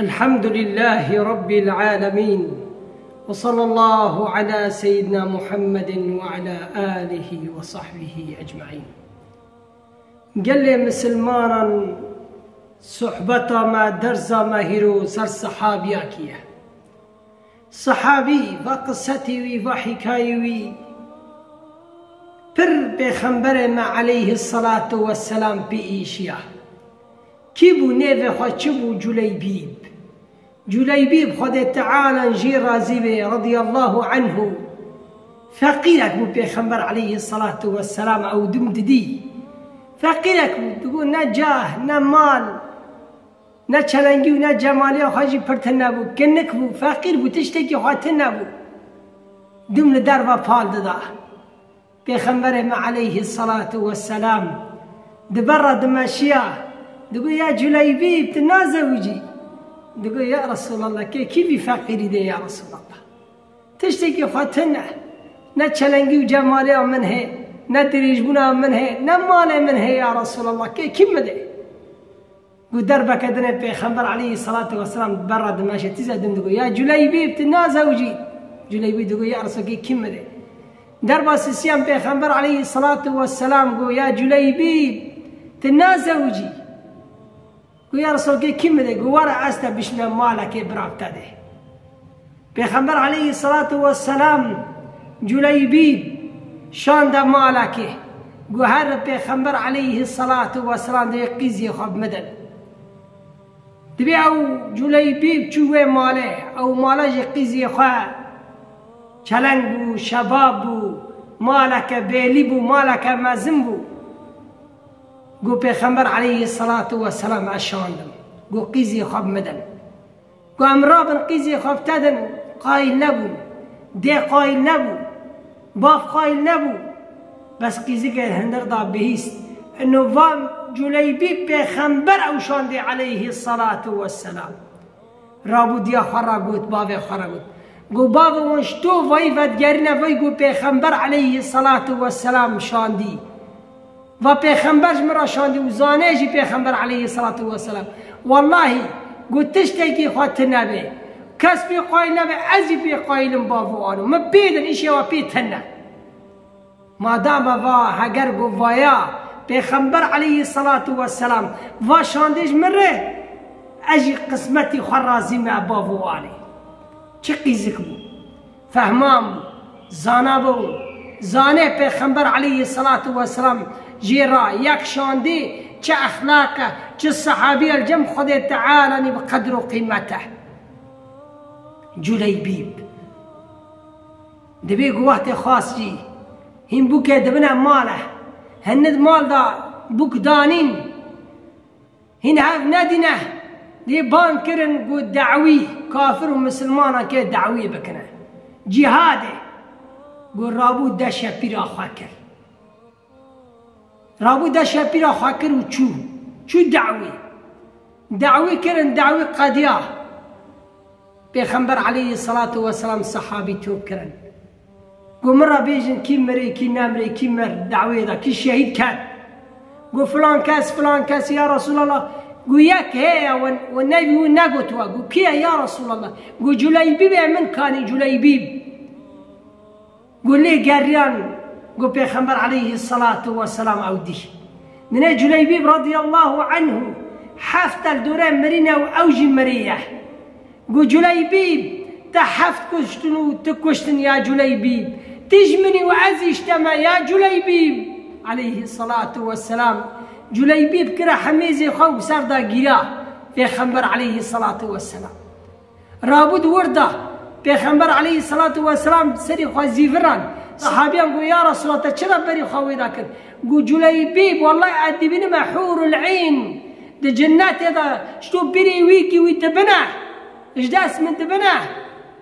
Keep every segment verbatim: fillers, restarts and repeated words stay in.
الحمد لله رب العالمين، وصلى الله على سيدنا محمد وعلى آله وصحبه أجمعين. Gelê misilmanan, sohbeta me, dersa me hîro ser sehabiyakî ye. Sehabî, va qisetî wî, va hîkayê wî pir Pêxemberê me aleyhisselatu vesselam pê êşiya. Kî bû? Nêvê xwe çi bû? Culeybîb. Culeybîb, Xwedê Teala jê razî be, radiyallahu anhu, feqîrek bû, Pêxember aleyhisselatu vesselam ew dim didî. Feqîrek bû, digot ne cah, ne mal, ne çelengî û ne cemaliya xwe jî pir tune bû. Kinik bû, feqîr bû, tiştekî xwe tune bû. Dim li derve pal dida. Pêxemberê me aleyhisselatu vesselam di ber re dimeşiya, digot, "Ya Culeybîb, tu nazewicî?" Digot, "Ya Resulallah, kê kî vî feqîrî dê, ya Resulallah? Tiştekî xwe tune, ne çelengî û cemaliya min hê, ne dirêjbûna min hê, ne malê min hê, ya Resulallah, kê kî min dê?" Got, derbeke dinê Pêxember aleyhisselatu vesselam ber re dimeşe, tîze din digot, "Ya Culeybîb, tu nazewicî?" Culeybîb digot, "Ya Resul, kê kî min dê?" Derba sisiyan Pêxember aleyhisselatu vesselam got, "Ya Culeybîb, tu nazewicî?" Got, "Ya Resul, kê kî min dê?" Got, "Were ez te bişîne malekê bira te dê." Pêxember aleyhisselatu vesselam Culeybîb şande malekê. Got, "Here Pêxember aleyhisselatu vesselam dê qîzê xwe bi min din." Dibê ew Culeybîb çû wê malê, ew mala jî qîzê xwe çeleng bû, şebab bû, maleke bêlî bû, maleke mezin bû. Got, "Pêxember aleyhisselatu vesselam ez şandim." Got, "Qîzê xwe bi min din." Ku em rabin qîzê xwe bi te din, qayîl nebûn. Dê qayîl nebû. Bav qayîl nebû. Bes qîzikê hundir da bihîst. Ino van Culeybîb Pêxember ew şandê aleyhisselatu vesselam. Rabû diya xwe re got, bavê xwe re got. Got, "Bavê wan ji to vayî vedigerîne vay got Pêxember aleyhisselatu vesselam şandî." Va Pêxember ji min re şandî û zanê jî Pêxember aleyhisselatu vesselam. Wellahî, got, tiştekî xwe tune be. Kes pê qayîl nebe, ez jî pê qayîl im, bavo ano. Min pê din, îşê we pê tune. Madama va, heger got vaya, Pêxember aleyhisselatu vesselam va şandê ji min re, ez jî qismetî xwe razî me, bavo anê. Çi qîzik bû. Fehman bû, zana bû, zanê Pêxember aleyhisselatu vesselam jê re yek şandî, çi exlaq e, çi sehabî ye, li cem Xwedê Teala nî bi qedr û qîmet e. Culeybîb. Dibê ku wextê xas jî hîn bûkê dibine mal e. Hin di mal da bûk danîn. Hîn hev nedîne, dê ban kirin ku dawî, kafir û misilmanan kê dawî bikine. Cîhadê. Ku rabû deşe pîra xwe kir. Rabû deşe pîra xwe kir û çû. Çû dawî. Dawî kirin, dawî qediya. Pêxember aleyhisselatu vesselam sehabî top kirin. Got, "Min re bêjin, kî mirê, kî nemirê, kî mir dawiyê de, kî şehîd ket?" Got, "Filan kes, filan kes, ya Resulallah." Got, "Yek heye, we, we nevî wî negotiwe." Got, "Kî ye, ya Resulallah?" Got, "Culeybîb e, min kanî Culeybîb." Got, lê geriyan, got, Pêxember aleyhisselatu vesselam ew dî. Dinê Culeybîb radiyallahu anhu heft e li dore mirîne û ew jî mirî ye. Got, Culeybîb, te heft kuştin û tu kuştin ya Culeybîb. Tu ji min î û ez jî ji te me ya Culeybîb. Aleyhisselatu vesselam. Culeybîb kire hemêzê xwe û ser da gîra Pêxember aleyhisselatu vesselam. Rabû di wir da. Pêxember aleyhisselatu vesselam serê xwe zîviran. Sahabiyan got, "Ya Resulallah, te çira berî xwe wê da kir?" Got, "Culeybîb, wellahî ez dibînime hûrul eyn di cinnetê de, ji to birê wî kî wî dibine, ji dest min dibine."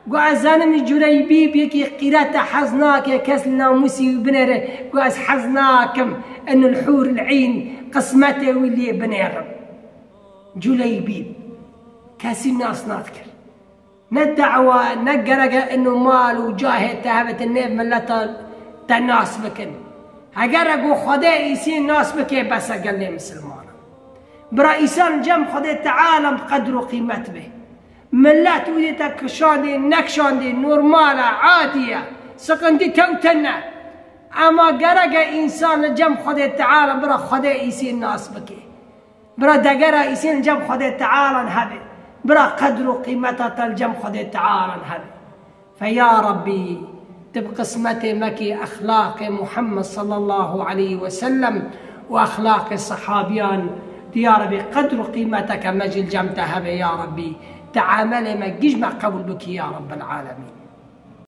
Got, "Ez zanim Culeybîb yekî qîrete hez nake, kes li namûsî wî binêre." Got, "Ez hez nakim, enil hûrul eyn, qismetê wî lê binêrim." Culeybîb kesî nas nadikir. Ne dawa, ne gereke ino mal û cahê te hebe te nêv mileta te nas bikin. Hegere ku Xwedê îsê nas bike, bes e gelê misilmanan. Bira, îsan cem Xwedê Teala bi qedr û qîmet be. Millet wî te kişandê, nekişandê, normal e, adî ye. Siqintî tewte ne. Ema gerek e însan li cem Xwedê Teala bira Xwedê îsê nas bike. Bira degera îsê li cem Xwedê Teala hebe. Bira qedr û qîmeta te li cem Xwedê Teala hebe. Fe ya Rabbî, tu bi qismetê me kî exlaqê Muhammed sallallahu aleyhi ve sellem û exlaqê sehabiyan, tu ya Rabbî qedr û qîmeteke me jî li cem te hebe ya Rabbî. Tu emelê me giş me qebûl bikî ya Rabbel alemîn.